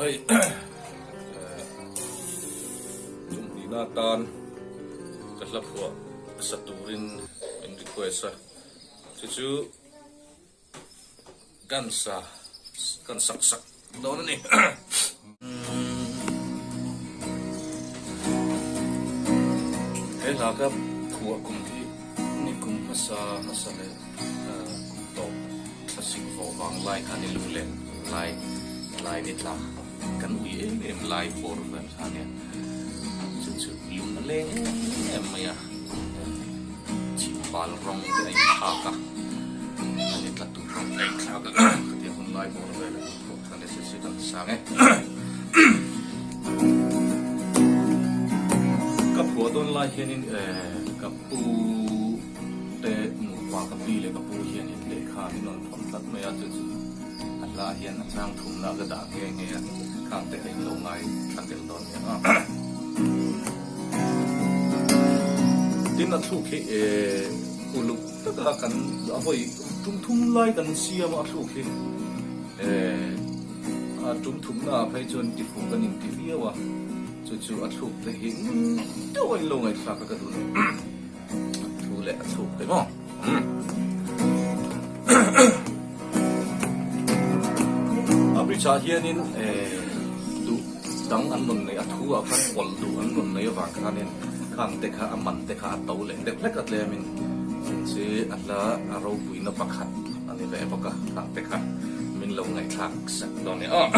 Hei tumhnihna atan ka hla phuah sa turin min request a, chu chu kan sa kan sak sak dawn a ni. He hla ka phuah kum hi ni kum hmasa hmasa leh kum tawp thlasik vawh vang lai khan i lu leh lai lai ni tla kan ui em em lai bawr vel kha ania chu chu lung a leng em em mai a chhipbal rawng te a inthlak a a ni tla tur rawng te a inthlak a khatiang hun lai bawr vel a ni. Ka phuah dawn lai hianin ka pu te nupa ka pi leh ka pu hianin lehkha min rawn thawn tlat mai a, chu chu a hla hian a chang thumna ka dah nghe nghe a, khang te kha in lo ngai thla tel dawn nia. Tin a thluk hi uluk taka kan a vawi tum thum lai kan siam a a thluk hi. A tum thumna ah phei chuan tifu kan inti viau a, chu chu a thluk te hi ngun deuh a in lo ngaihthlak a ka duh ni. A thu leh a thluk te maw. A bridge ah hianin duh dang an rawn nei, a thu ah khan pawlh duh an rawn nei avang khanin khang te kha a man te kha a to leh deuh hlek a tlemin chu a hla a ropuina pakhat a ni ve bawk a, khang te kha min lo ngaihthlak sak dawn nia aw.